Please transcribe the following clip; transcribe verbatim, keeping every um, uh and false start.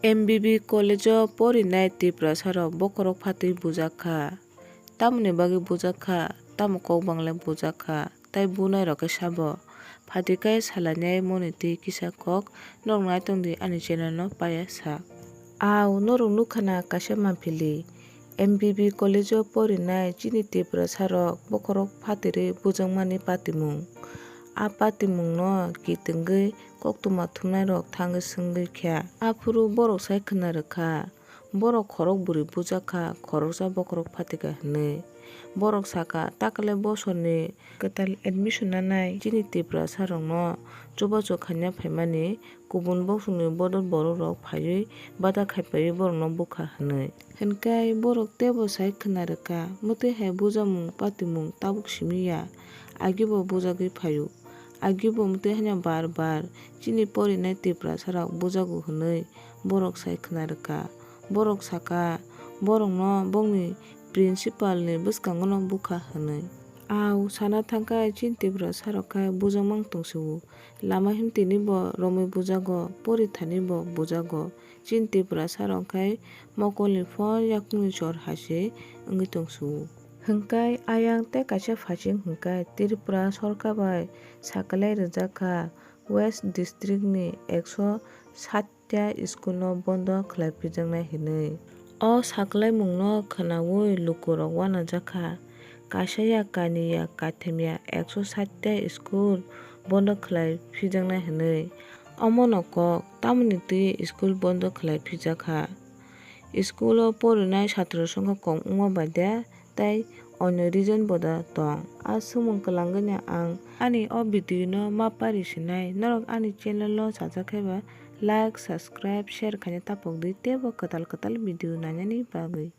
M B B college o porinai Tiprasa rok bokhorok phatwi bujak kha. Tamoni bagwi bujak kha, tamo kok bangla bujak kha, tai bunai rok khe sabo. Phatikhe salainai moni twi kisa kok norok nai tongdi ani channel no paiya sa. Au norok nukha na kaisa manphili, M B B college o porinai chini Tiprasa rok bokhorok phatwi rwi bujakmani patimung. A patimung no kitwngwi koktwma thumnai rok thangwi swngwi kha. Aphuru borok sai khwna rwkha, borok khorok bwrwi bujak kha, khoroksa bokhorok phatikha hwnwi. Borok sakha, takle bosorni kwtal admission nanai chini Tiprasa rokno chubachu khaina phaimani kubun boksongni bodol borok rok phaiwi bada khaipaiwi borokno bukha hwnwi. Hwnkhai borok teibo sai khwna rwkha, mwtwi hai bujakmung patimung tabuk simi ya, agibo bujagwi phaio. Agibo mwtwi haino bar bar chini porinai Tiprasa rok bujago hwnwi borok sai khwna rwkha. Borok sakha, borokno bongni principal ni bwskango no bukha hwnwi. Au sana thangkha chini Tiprasa rok khe bujakmang tongsiwo. Lama himtini bo romwi bujago, pori thani bo bujago. Chini Tiprasa rok khe mokolni phor yakungni chor hai se wngwi tongsiwo. Hwnkhai ayang tei kaisa phasing hwnkhai Tripura sorkar bai saklai rijak kha West District ni ekso sat ta school no bondo khlai phijaknai hwnwi. O saklaimung no khwnaui lukurok uanajak kha. Kaisa ya, kainwi ya, kaitham ya, ekso sat ta school bondo khlai phijaknai hwnwi. Omono kok tamoni twi school bondo khlai phijak kha. School o porinai satro songkha kom wngma bai de tei onyo reason bo da tong. A swngmung kwlangwi no ang ani o video no ma pari sinai. Norok ani channel no sajak khe ba like, subscribe, share khaina tapok di teibo kwtal kwtal video nainani bagwi.